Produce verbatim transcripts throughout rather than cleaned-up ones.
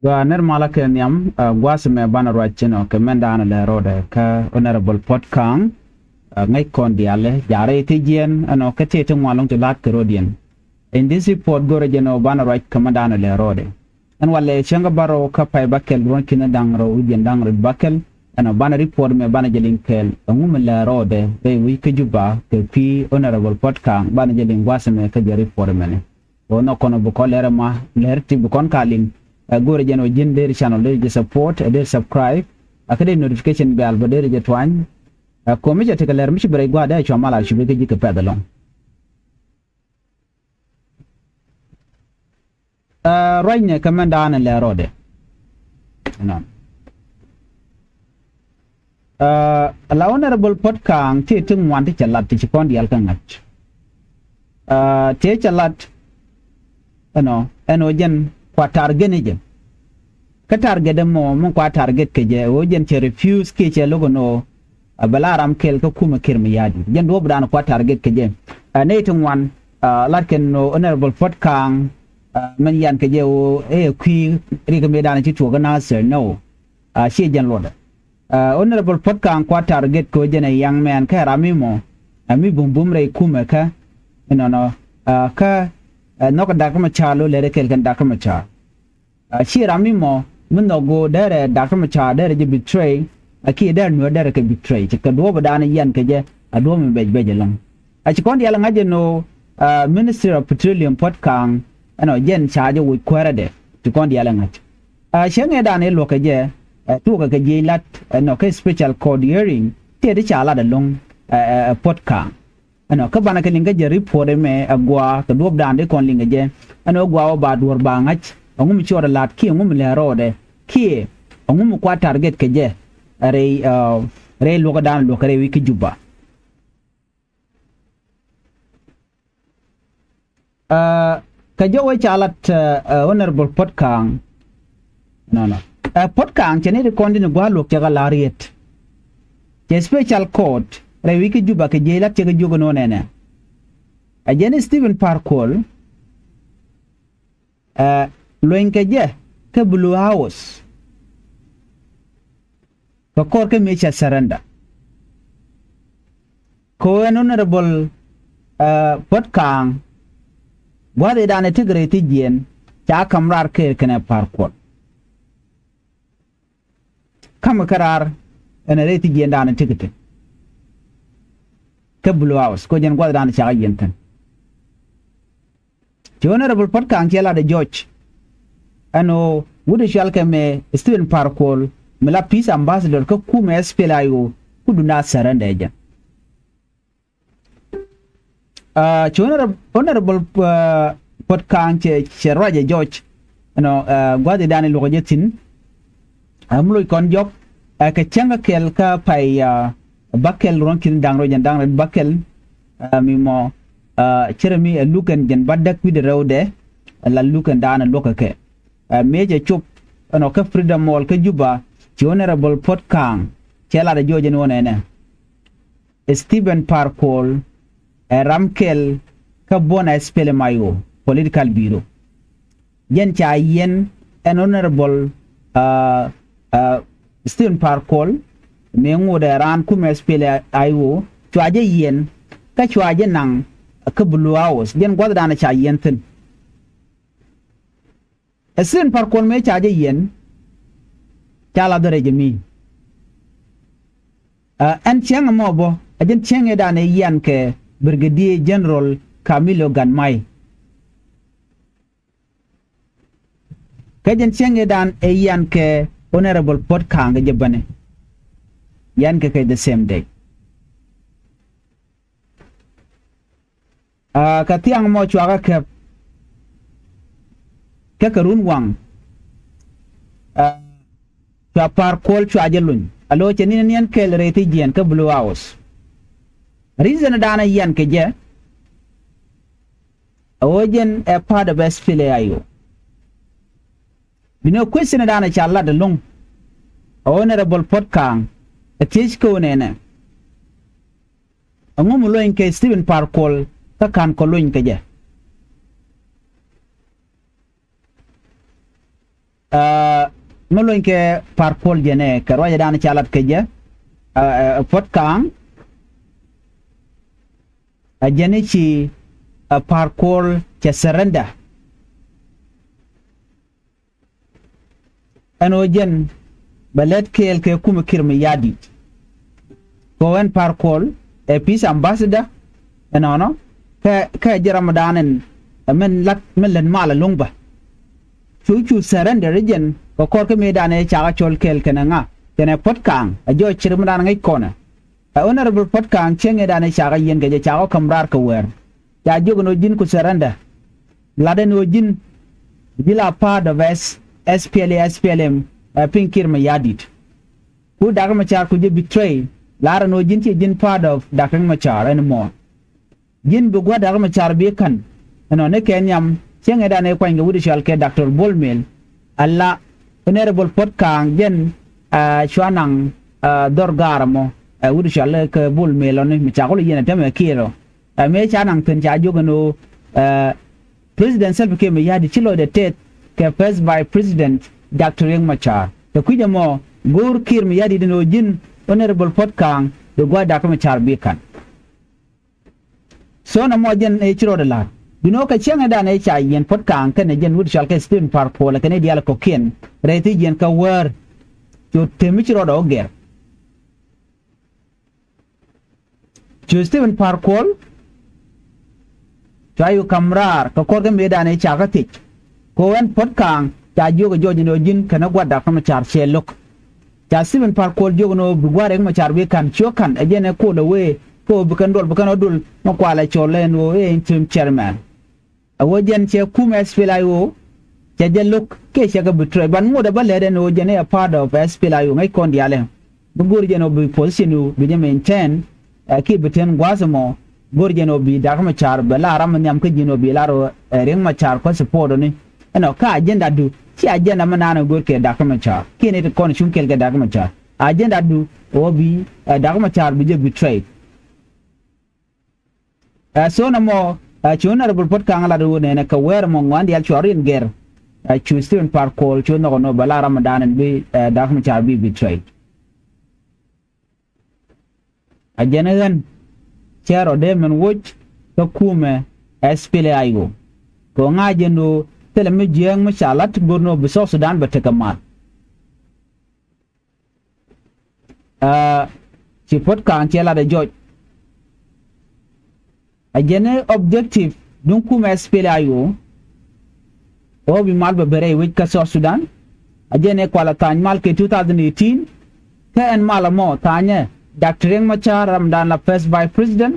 Gua nɛr malä kɛ nhiam, ɛ, gua̱a̱th mɛ banɛ ruac inɔ kɛ mɛn da̱a̱n lɛ rɔɔdɛ kä Honorable Puɔt Kaŋ, ɛ, ŋäc kɔn diaal jaarɛ ti jiɛn ɛnɔ kä tëë ti ŋuan lɔŋ ti la̱a̱t kɛ rɔɔdiɛn. In this report go̱rɛ jɛn ɔ banɛ ruac kɛ mɛn da̱a̱n lɛ rɔɔdɛ. Ɛn walɛ cäŋ kä bärɔw kä pay bäkɛl ruɔ̱n ki̱n da̱ŋ rɛw wi̱c jiɛn da̱ŋ rɛw bäkɛl. Ɛnɔ banɛ report mɛ banɛ jɛ liŋ kɛɛl ɛŋu mi lɛ rɔɔdɛ rɛy wi̱c kä Juba kɛ kui̱ Honorable Puɔt Kaŋ banɛ jɛ liŋ gua̱a̱th mɛ kä jɛ report mɛnɛ. Ɣöö nhɔk kɔn bi kɔn lɛr ɛma lɛr ti bi kɔn ka liŋ. Ɛ, go̱o̱rɛ jɛn ɣöö ji̱n deri channel deri jɛ support, ɛ, deri subscribe. Ɛ, kä deri notification bell bä deri jɛ tuany. Ɛ, ko̱mi cɛ tekɛ lɛr mi ci bi rɛy gua̱a̱th dee cuam ala ci bi kä ji̱ kɛ pɛth ɛlɔ̱ŋ. Ɛ, ruacnɛ kɛ mɛn da̱a̱n lɛ rɔɔdɛ. Ɛnɔ. Ɛ, la Honorable Puɔt Kaŋ tëë ti ŋuan ti cɛ lat ti ci kɔn diaal kä ŋa̱c. Ɛ, tëë cɛ lat ɛnɔ ɛn ɣöö jɛn kua target ni jɛ. Kä target ɛmɔ min kua target kɛ jɛ ɣöö jɛn cɛ refuse kiɛ cɛ lo̱k ɛn ɣöö, ɛ, bɛ la ram kɛl kä kumɛ Kiir Mayardit. Jɛn duɔ̱ɔ̱p dan kua target kɛ jɛ. Ɛ, nɛy ti ŋuan, ɛ, lat kɛn ɣöö Honorable Puɔt Kaŋ, ɛ, min yan kɛ jɛ ɣöö ɛ kui̱ rik mi dan ci tuɔɔk kä Nasir nɔ. A, ciɛ jɛn luɔtdɛ. Ɛ, Honorable Puɔt Kaŋ kua target kɛ ɣöö jɛn ɛ young man kä ram mi mɔ, ɛ, mi bumbum rɛy kumɛ kä inɔnɔ, ɛ, kä, ɛ, nhɔk Doctor Machar lo lɛr kɛl kɛn Doctor Machar. Ɛ, ciɛ ram mi mɔ mi nhɔk go̱o̱r derɛ Doctor Machar derɛ jɛ betray, ɛ, kiɛ derɛ nuɔ̱ɔ̱r derɛ kɛ betray. Ci kɛ duɔ̱ɔ̱p dan yian kɛ jɛ, ɛ, duɔ̱ɔ̱p mi bɛc bɛc ɛlɔ̱ŋ. A ci kɔn diaal ŋa̱c jɛ nɔ, ɛ, Minister of Petroleum Puɔt Kaŋ ɛnɔ jɛn ca jɛ woc kuäärädɛ. Ci kɔn diaal ŋa̱c. Ɛ, cäŋ ëë dan ëë luɔ̱kɛ jɛ, ɛ, tuɔɔkɛ kɛ jiɛc lat, ɛ, nɔ kɛ special court hearing, tëë ti ca lat ɛlɔ̱ŋ, ɛ, ɛ, ɛ, Puɔt Kaŋ. Ɛnɔ, kä banɛ kɛ liŋ kä jɛ report ɛmɛ, ɛ, gua̱a̱ kɛ duɔ̱ɔ̱p dan dee kɔn liŋ kɛ jɛ. Ɛnɔ gua̱a̱ wä ba duɔ̱ɔ̱r ba ŋa̱c, ɛŋu mi ci ɣɔt ɛ lat kiɛ ɛŋu mi lɛ rɔɔdɛ, kiɛ ɛŋu mi kua target kɛ jɛ, ɛ, rɛy, ɛ, rɛy luɔ̱kä dan luɔ̱kɛ rɛy wi̱c kä Juba. Ɛ, kɛ jɔwɛ ca lat, ɛ, ɛ, Honorable Puɔt Kaŋ. Nɔnɔ. Ɛ, Puɔt Kaŋ cɛ ni ti kɔn ti ni gua̱a̱r luɔ̱k cɛ kɛ la̱r yet. Cɛ special court rɛy wi̱c kä Juba kɛ jiɛc lat cɛ kɛ jiök ɛn ɣöö nɛnɛ. Ɛ jɛn Stephen Par Kuol, ɛ, luɔ̱ny kɛ jɛ kä Blue House. Kɛ kɔr kä mëë cɛ surrender. Kɛ ɣöö ɛn Honorable, ɛ, Puɔt Kaŋ gua̱th ëë dan ɛ tekɛ rɛy ti jiɛn ca ka̱m raar kɛɛl kɛnɛ Par Kuol. Ka̱mɛ kä raar ɛn rɛy ti jiɛn dan ɛ tekɛ ti kä Blue House kɛ ɣöö jɛn gua̱th ëë dan ɛ cakɛ yiɛn thi̱n. Ci Honorable Puɔt Kaŋ ciɛ lat ɛ jɔc ɛn ɣöö wut ɛ cual kɛ mɛ Stephen Par Kuol mi la peace ambassador kä kumɛ S P L A I O ku dun a surrender ɛ jɛn. Ɛ, ci Honorable, Honorable, ɛ, Puɔt Kaŋ cɛ, cɛ ruac ɛ jɔc ɛnɔ, ɛ, gua̱th ëë dan ɛ luɔ̱kɛ jɛ thi̱n. Ɛ, mi loc kɔn jɔk, ɛ, kɛ cäŋ kä kɛl kä pay, ɛ, bäkɛl ruɔ̱n ki̱n da̱ŋ rɛw jiɛn da̱ŋ rɛw bäkɛl, ɛ, mi mɔ, ɛ, cärɛ mi ɛ luk ɛn jiɛn bädäk wi̱cdɛ rɛwdɛ, ɛ, la luk ɛn daanɛ luɔ̱kɛ kɛ. Ɛ, mëë cɛ cop ɛnɔ kä Freedom Hall kä Juba, ci Honorable Puɔt Kaŋ cɛ lat ɛ jɔc ɛn ɣöö nɛnɛ. Stephen Par Kuol ɛ ram kɛl kä buɔ̱n ɛ S P L M I O political bureau. Jɛn ca yiɛn ɛn Honorable, ɛ, ɛ, Stephen Par Kuol mëë ŋot ɛ raan kumɛ S P L I O cua jɛ yiɛn kä cua jɛ naŋ kä Blue House. Jɛn gua̱th dan ca yiɛn thi̱n. Ɛ Stephen Par Kuol mëë ca jɛ yiɛn ca la dhɔrɛ jɛ mi. Ɛ, ɛn cäŋ ɛmɔ bä ɛ jɛn cäŋ ëë dan ɛ yian kɛ Brigadier General Camilo Gatmai. Kä jɛn cäŋ ëë dan ɛ yian kɛ Honorable Puɔt Kaŋ kɛ jɛ bäni. Yian kɛ kɛ the same day. Aa, kɛ thiaŋ mɔ cua kɛ kɛp. Kɛ kɛ run waŋ. Aa, cua Par Kuol cua jɛ luny. A lo̱c cɛ ni̱n niɛn kɛl rɛy thi̱ jiɛn kä Blue House. Reason danɛ yian kɛ jɛ. A ɣöö jɛn ɛ part of S P L A I O. Bi ni question danɛ ca lat ɛlɔ̱ŋ. A Honorable Puɔt Kaŋ ɛ thiec kä ɣöö nɛnɛ. Ɛŋu mi luɔny kɛ Stephen Par Kuol kä ka̱n kɔ luɔny kɛ jɛ? Aa, Mi luny kɛ Par Kuol jɛn ɛ kɛ ruacɛ dan ca lat kɛ jɛ, ɛ, ɛ, Puɔt Kaŋ. Ɛ jɛn i̱ ci, ɛ, Par Kuol cɛ surrender. Ɛn ɣöö jɛn bɛ lät kɛɛl kɛ kumɛ Kiir Mayardit. Kɛ ɣöö ɛn Par Kuol ɛ peace ambassador ɛnɔnɔ, kɛ, kɛ jɛ ramdan ɛn, ɛ min lat, min lät mal ɛlɔ̱ŋ bä. Cu, cu surrender i̱ jɛn kɛ kɔr kä mëëdan ɛ cakɛ cɔl kɛɛl kɛnɛ ŋa, kɛnɛ Puɔt Kaŋ, ɛ jɔɔc cir mi dan ŋäc kɔnɛ. Ɛ Honorable Puɔt Kaŋ cieŋ ëëdan ëë cakɛ yiɛn kɛ jɛ cakɔ ka̱m raar kɛ wäär. Ca jiök ɛn ɣöö ji̱n ku surrender. Lat ɛn ɣöö ji̱n, ji̱ la part of S-, S P L A, S P L M, ɛ piny Kiir Mayardit. Ku Dak Macar ku jɛ betray, lar ɛn ɣöö ji̱n ciɛ ji̱n part of Dak Macar anymore. Ji̱n bi gua̱a̱th Dak Macar bi ka̱n. Ɛnɔ ni kɛ nhiam cieŋ ëëdan ëë kuany kɛ wut i̱ cɔal kɛ Doctor Bol Mel. Ala Honorable Puɔt Kaŋ jɛn, ɛ, cua naŋ, ɛ, dhɔr gaar ɛmɔ, ɛ, wut i̱ cɔal kɛ Bol Mel ɔni mi ca kul yiɛn ɛ tämɛ Kiir ɔ. Ɛ, mëë ca naŋ thi̱n ca jiök ɛn ɣöö, ɛ, President Salva Kiir Mayardit ci lɔcdɛ tɛth kɛ First Vice President Doctor Riek Macar. Kɛ kui̱c ɛmɔ go̱o̱r Kiir Mayardit ɛn ɣöö ji̱n Honorable Puɔt Kaŋ bi gua̱a̱th Dak Macar bi ka̱n. So nɔmɔ jɛn ëë ci rɔɔdɛ la̱t. Duundɛ ɣöö kɛ cäŋ ëëdan ëë ca yiɛn Puɔt Kaŋ kɛnɛ jɛn wut cɔal kɛ Stephen Par Kuol kɛnɛ diaal kɔ̱kiɛn rɛy thiec yiɛn kä wäär. Cu tëë mi ci rɔɔdɛ ɣä gɛr. Cu Stephen Par Kuol cua yuk ka̱m raar kɛ kuɔr kä mëëdan ëë ca kä thiec. Kɛ ɣöö ɛn Puɔt Kaŋ ca jiök ɛ jɔɔc ɛn ɣöö ji̱n kɛnɛ gua̱a̱th Dak Macar cɛ lo̱k. Ca Stephen Par Kuol jiök ɛn ɣöö bi gua̱a̱th Riek Macar bi ka̱n, ciö ka̱n, ɛ jɛn ɛ kol ɛ wee kɛ ɣöö bi kɛn duɔl, bi kɛn ɣä dul mi kualɛ cɔl ɛn ɣöö ëë interim chairman. Ɛ ɣöö jɛn cɛ kumɛ S P L A I O cɛ jɛ lo̱k kiɛ cɛ kɛ betray, but ŋot ɛ bä lɛt ɛn ɣöö jɛn ɛ part of S P L A I O ŋäc kɔn diaalɛ. Bi go̱o̱r jɛn ɣöö bi position yu bi jɛ maintain, ɛ, kiɛ bi tɛn gua̱a̱th ɛmɔ. Go̱o̱r jɛn ɣöö bi Dak Macar bɛ la ram nhiam kä ji̱n ɣöö bi la rɔ, ɛ, Riek Macar kɔ support ɔni. Ɛnɔ kä agenda du, ci agenda mi naan ɛ go̱o̱r kɛ Dak Macar kiɛ ni ti kɔn cuŋ kɛl kɛ Dak Macar. Agenda du ɣöö bi, ɛ, Dak Macar bi jɛ betray. Ɛ, so nɔmɔ, ɛ, cu Honorable Puɔt Kaŋ lat ɣöö nɛnɛ kɛ wäär mɔ ŋuan diaal cua riɛn gɛr. Ɛ, cu Stephen Par Kuol cu nhɔk ɛn ɣöö bɛ la ram dan ɛn bi, ɛ, Dak Macar bi betray. Ɛ jɛn ɣän cɛ rɔ dee min woc kä kumɛ S P L A I O. Kɛ ɣöö ŋa̱c jɛn ɣöö thilɛ mi jiääk mi ca lat go̱r ni ɣöö bi South Sudan bɛ tekɛ mal. Aa, ci Puɔt Kaŋ cɛ lat ɛ jɔc. Ɛ jɛn ɛ objective duŋ kumɛ S P L A I O. Ɣöö bi mal bɛ ben rɛy wec kä South Sudan. Ɛ jɛn ɛ kualɛ tha̱a̱ny mal kɛ two thousand eighteen. Kä ɛn mal ɛmɔ tha̱a̱nyɛ Doctor Riek Macar ramdan la First Vice President.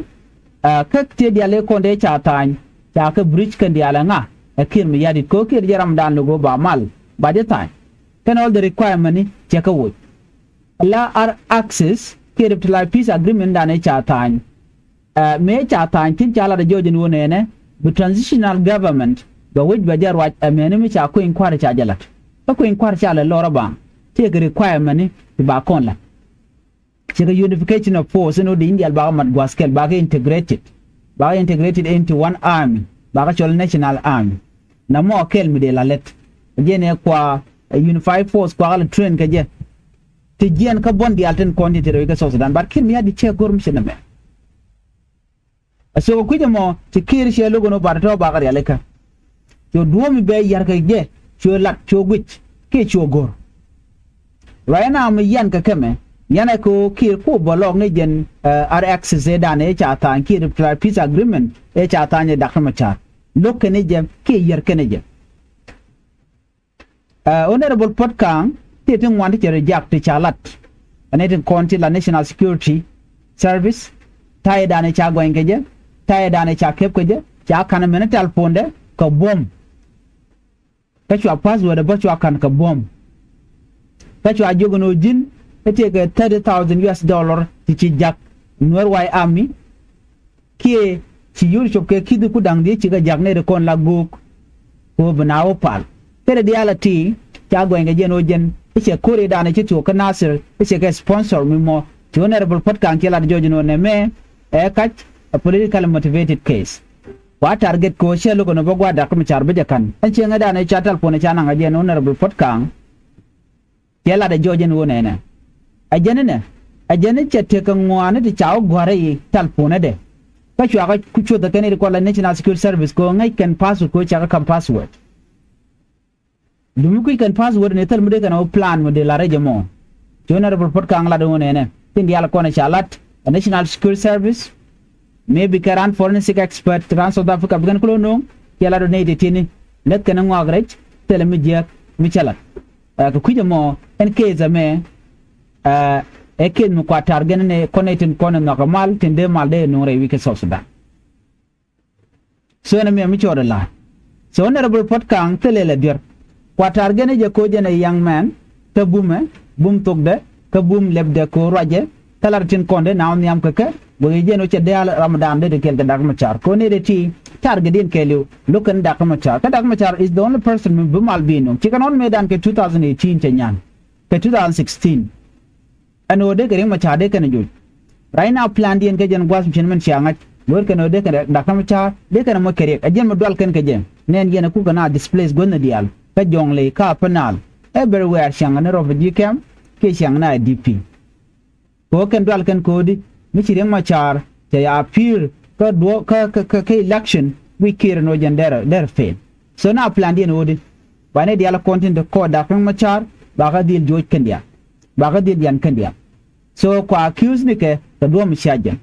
Aa, kä tiee diaal ëë kɔn dee ca tha̱a̱ny ca kɛ breach kɛn diaal ɛ ŋa, ɛ Kiir Mayardit kɛ ɣöö Kiir jɛ ramdan lɛ ɣöö ba mal ba jɛ tha̱a̱ny. Kɛn all the requirement ni cɛ kɛ woc. La ar access kiɛ revitalized peace agreement dan ëë ca tha̱a̱ny. Ɛ, mëë ca tha̱a̱ny thi̱n ca lat ɛ jɔɔc ɛn ɣöö nɛnɛ bi transitional government bɛ wec bɛ jɛ ruac, ɛ, mɛni mi ca kueny kua̱r ca jɛ lat. Kä kueny kua̱r ca lɛ lɔr ɛ baŋ. Tëëkɛ requirement ni ti ba kɔn lat. Cikɛ unification of force in odi in dial bakɛ mat gua̱th kɛl, bakɛ integrated. Bakɛ integrated into one army. Bakɛ cɔl national army. Namɔ kɛl mi dee la lät. Jɛn ɛ kua, ɛ, unified force kua kɛ lɛ train kɛ jɛ. Ti jiɛn kä buɔ̱n dial tin kɔn ti te rɛy kä South Sudan. But Kiir Mayardit cɛ go̱r mi ci nɛmɛ. A thok kui̱c ɛmɔ ci Kiir ciɛ lo̱k ɛn ɣöö bat tɔ̱ bakɛ rialikä. Cu duɔ̱ɔ̱mi bɛ ya̱r kɛ jɛ, cu lat, cu guic kiɛ cu go̱r. Right now mi yan kɛ kɛmɛ, yan ɛ kɛ ɣöö Kiir ku bä lɔɔk ni jɛn, ɛ, ar access ëëdan ëë ca tha̱a̱ny kiɛ revitalized peace agreement ëë ca tha̱a̱ny ɛ Doctor Macar. Lo̱k kɛn ni jɛ kiɛ yär kɛn ni jɛ. Ɛ, Honorable Puɔt Kaŋ, ti ti ŋuan ti cɛ reject ti ca lat. Ɛn ɛ ti kɔn ti la National Security Service, ta̱yɛ dan ɛ ca gɔny kɛ jɛ, ta̱yɛ dan ɛ ca kep kɛ jɛ, ca ka̱n mɛn tɛl puɔ̱ndɛ kɛ buɔ̱m. Kä cua password ɛ bä cua ka̱n kɛ buɔ̱m. Kä cua jiök ɛn ɣöö ji̱n ɛ tëëkɛ thirty thousand U S dollar ti ci jak Nuer White Army. Kiɛ ci yio̱r cop kɛ ki̱th ku da̱ŋ dhiec cikɛ jak nɛy ti kɔn la göök. Kɛ ɣöö bi naath wä pal. Kɛnɛ diaal a ti ca gɔny kɛ jɛn ɣöö jɛn i̱ cɛ ko̱r i̱ da̱a̱n i̱ ci thuɔ̱k kä Nasir i̱ cɛ kɛ sponsor mi mɔ. Ci Honorable Puɔt Kaŋ ci lat jɔɔc ɛn ɣöö nɛmɛ ɛ kac, a politically motivated case. Wa target kɛ ɣöö cɛ lo̱k ɛn ɣöö bä gua̱a̱th Doctor Macar bi jɛ ka̱n. Ɛn cieŋ ɛ da̱a̱n i̱ ca telephone i̱ ca naŋ ɛ jɛn Honorable Puɔt Kaŋ. Cɛ lat ɛ jɔɔc ɛn ɣöö nɛnɛ ɛ jɛn inɛ, ɛ jɛn in cɛ tëk kɛ ŋuani ti ca wä gua̱rä i̱ tal puɔ̱nädɛ. Kä cuakɛ ku cuoth ɛ kɛn i̱ ti kɔn la National Security Service kɛ ɣöö ŋäc kɛn password kɛ ɣöö cakɛ ka̱m password. Dumi kui̱c kɛn password ni thil mi dee kɛn ɣöö plan mi dee lat rɛc ɛmɔ. Ci Honorable Puɔ̱t Kaŋ lat ɣöö nɛnɛ tin diaal kɔn ɛ ca lat ɛ National Security Service, maybe kɛ raan forensic expert raan South Africa bi kɛn kulon no̱o̱ŋ. Cɛ lat ɣöö nɛy ti ti̱ni lät kɛn ŋɔak rɛc thilɛ mi jiääk mi cä lat. Ɛ kɛ kui̱c ɛmɔ ɛn case ɛmɛ, ɛ ɛ case mi kua target ni kɔn nɛy tin kɔn ɛ nhɔk ɛ mal tin dee mal dee ɛ no̱o̱ŋ rɛy wi̱i̱ kɛ South Sudan. So ɛn ɛmɛ mi cɔɔdɛ la̱a̱t. So Honorable Puɔ̱t Kaŋ thilɛ lɛ diɛr. Kua target ni jɛ ko̱ jɛn ɛ young man kä bumɛ, bum thokdɛ kä bum lɛpdɛ ko̱ ruacɛ. Kä lar tin kɔn dee na wä nhiam kɛ kɛ guɛc jɛn wä cɛ dee al Ramadan dee dee kɛl kɛ Dak Macar ko̱ ni dee ti target in kɛɛliw lo̱k kɛn Dak Macar. Kä Dak Macar is the only person mi bi mal bi nuŋ ci kɛn ɣɔn mëëdan kɛ two thousand eighteen cɛ nyan kɛ two thousand sixteen. Ɛn ɣöö dee kɛ Riek Macar dee kɛn ɛ joc. Right now plan diɛn kɛ jɛn gua̱th mi cin mɛn cia ŋa̱c luɔ̱ɔ̱r kɛn ɣöö dee kɛn Dak Macar dee kɛn ɛ moc kɛ Riek ɛ jɛn mi dual kɛn kɛ jɛ. Nɛn yɛn ɛ kukɛ na displace guäthni diaal kä Jɔŋley kä Upper Nile. Everywhere ciaŋ ni refugee camp kiɛ ciaŋ ni I D P. Kɛ ɣöö kɛn dual kɛn ko̱o̱di mi ci Riek Macar cɛ ya appear kä duɔ kä kä kä election wi̱i̱ Kiir ɛn ɣöö jɛn derɛ derɛ fail. So na plan diɛn ɣöödi ba ni diaal kɔn tin te kɔɔt Dak Riek Macar ba kä dhil joc kɛn diaal. Ba kä dhil dian kɛn diaal. So kua accuse ni kɛ kɛ duɔ̱ɔ̱m cia jɛn.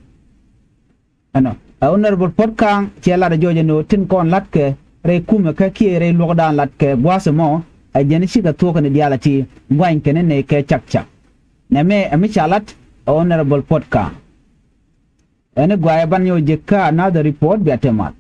Ɛnɔ ɛ Honorable Puɔ̱t Kaŋ cɛ lat ɛ jɔɔc ɛn ɣöö tin kɔn la̱t kɛ rɛy kumɛ kä kiɛ rɛy luɔ̱kdan la̱t kɛ gua̱a̱th ɛmɔ. Ɛ jɛn cikɛ thuɔ̱k kɛn diaal ɛ ti gua̱ny kɛn nɛy kɛ cak cak. Nɛmɛ ɛ mi ca lat ɛ Honorable Puɔ̱t Kaŋ. Ɛn i̱ gua̱a̱c ɛ ban nyɔk jek kä another report bia te mal.